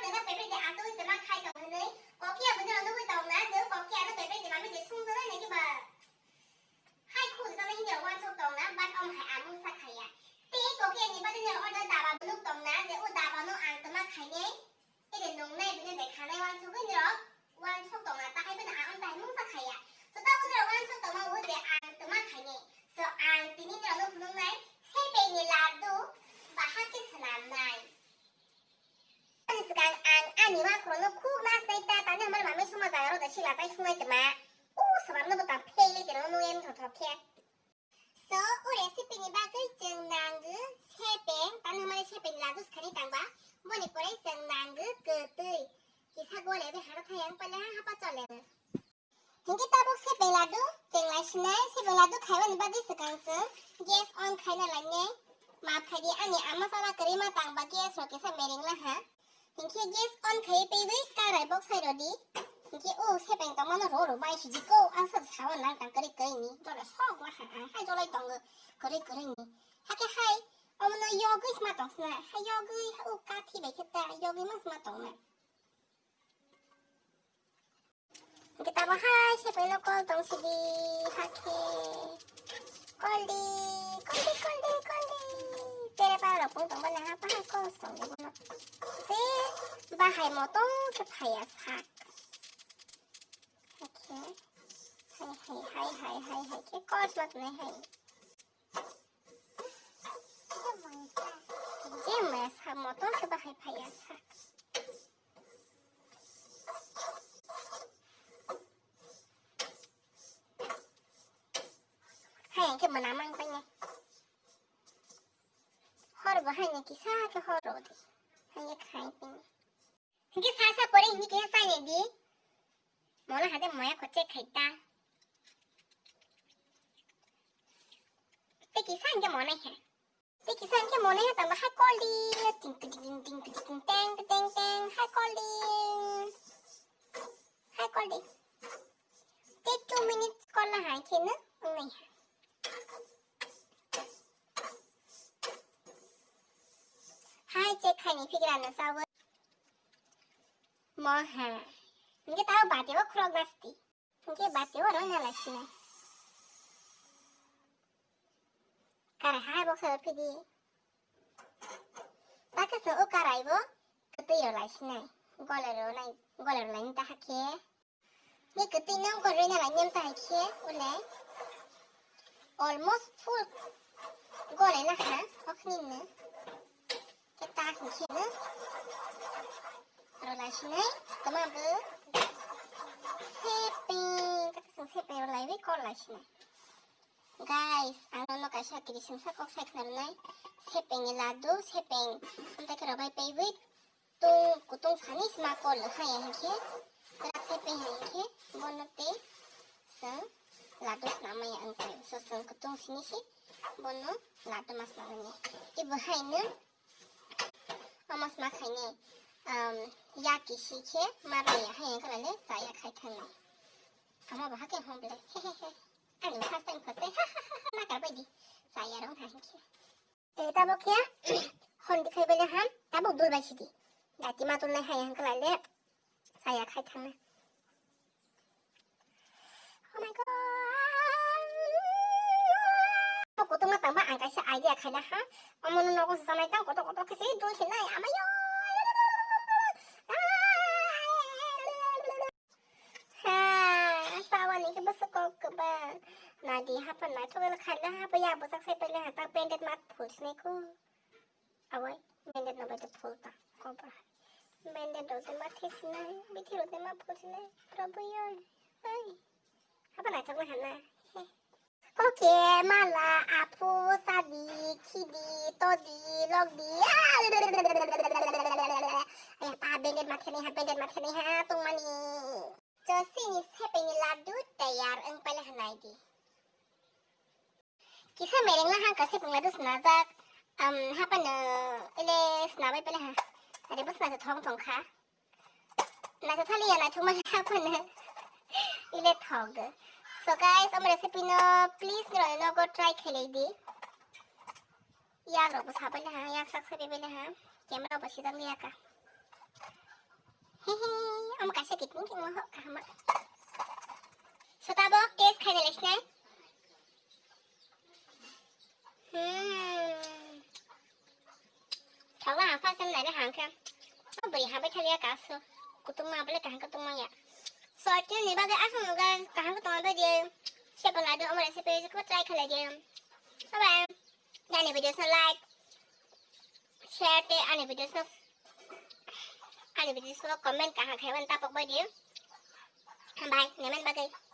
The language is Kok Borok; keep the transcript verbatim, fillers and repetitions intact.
Jora pepe de asugwi twma khai tong hwnwi, kokiya bwino nugwi tong na, je kokiya no pepe de mami de sungjaknai nai kiba. Hai khuk jana hindi rok wansuk tong na, but om hai ang mungsa khaya. Tei kokiya ni bade ni order daba bwluk tong na, je o daba no ang twma khainai. Ede nungnai bini de khanai wansugwi nirok wansuk tongna, tahai bini ang tahai mungsa khaya. So, tabuk nirok wansuk tongma o je ang twma khainai. So, ang tini nirokno phunuknai, sepengni laddu bahai khe swnamnai. Ani swkang ang ani wakrokno khuk nasnai ta, tani hamari mamai suma jagarok da sila tai sungnai twma. O swkangno bo ta pheilai tini nung em thothok khe. So, o recipe ni bagwi chwng nango sepeng, tamo hwnmani sepeng ladus khani tangba, boni pore chwng nango kwtwi. Kisa gole bai haro thayang pale ha hapa chole. Hinkhe tabuk sepeng ladu chwng lai sinai, sepeng ladu khaimani bagwi swkang chwng gas on khaina lainai. Map khaidi ani ama sala kwrwi ma tangba gas rok kisa mereng laha. Hinkhe gas on khai teiwi karai bok sai rodi. Hinkhe o sepeng tongmano ro ro bai sijiko ang sa sawa nang tang kwrwi kwrwi ni. Jole sok ma ha ang hai jolai tongo kwrwi kwrwi ni. Hake hai omono yogwi sma tong sna. Hai yogwi o kathi bai khe ta yogwi ma sma tong na. Hinkhe tabo hai sepengno kol tong sidi hakhe. Kol di, kol di, kol di, kol di. Tere para rok pung tong bana ha bahai kol tong di bono. Je bahai motong khe phaiya sak. Hakhe. Hai, hai, hai, hai, hai, hai khe kol sma tongnai hai. Je maya sak motong khe bahai phaiya sak. Hai, ang khe mwnamang paine. Hor bo hai ni kisa khe hor rw di. Hai ni khai paine. Hingke sa sa pore hini khe sai ni di. Mono hade moya ko check khai ta. Te kisa hingke monai he. Tei kisa hingke monai ya tangba hai kol di, ting ting ting ting ting ting teng teng teng hai kol di. Hai kol di. Tei two minutes kol la hai khe no wngnai. Hai che khaini phigra no sawi. Mo ha. Hingke tao bati o khurok nasti. Hingke bati o rwna lai sinai. Karai hai bo khe phidi. Takhe se o karai bo kwtwi rw lai sinai. Gole rw nai, gole rw lai ta hakhe. Ni kwtwi nang gole rwna lai nem ta hakhe ule. Almost full gole na ha, okhni ne. Khe ta hingkhe no rwlai sinai, tama bo sepeng, kata chwng sepeng rwlaiwi kol lai sinai. Guys, ang nono kaisa kirisingsa kok sai khna rwnai, sepengni ladu, sepeng, amtwi khe rwbai paiwi tung kutung sani sma kol hai hingkhe, kwrak sepeng hai hingkhe, bono tei chwng ladu sna maya wng tong, so chwng kutung sini se bono ladu ma sna maya. Ibo hai no Omo sma khainai, um, ya kisi khe ma rwya hai wngkha le chaya khai thangnai. Omo bo hakhe hom belai, he he he. Ani first time khosai, ha ha ha ha, ma kar bai di. Chaya rw hai khe. E tabo khe hon di khai bele ham, tabo dul bai sidi. Dati ma tulnai hai wngkha le. Saya khai thangna. Oh my God. Kotoma tangba ang kaisa idea khaina ha. Omono nogo janai tang koto koto khe se dul khe nai amayo. Ha, sawa ni khe bwswk kok kwbang. Nadi hapa naithok khaina hapa ya bwsak sai paile ha ta pendek mat phul sinai ko. Awai, menden no bai phul ta, kobra. Menden rok de ma thisinai, bithi rok de ma phulsinai, Prabhu yo. Ai. Apa naithok na hana. Koke mala aphu sadi khidi todi logdi. Ay, pa benden ma theni ha, benden ma theni ha, tungmani. Josi ni sepeng ni laddu tayar wng paile hanai di. Kisa mereng la hangka sepeng ladu snajak, um, hapano ile snabai pele ha. Ade bo snaja thong thong kha. Naitho thali ya naithok mani hapano ile thok. So guys, amar recipe no please nirok no go try khelai di. Yak rok bo sabai le ha, yak sak sabai le ha. Camera bo sijak liya ka. Hehe, omo kaisa kidney khe mo kaham. Sota bo test khaina lesnai. Hmm. Thangla ang first time naina hangkhe. Bwrwi hambai thaliya kaso. Kutung ma bole kaham kutung ma ya. So, tini ni bagwi aswk no guys, kaham kutung ma video. Siapa ladu omo recipe ko try khalai dia. Bye bye. Ani videos no like, share te ani videos no, ani videos no comment kaham khaiban tapok bai dia. Bye, nemen bagwi.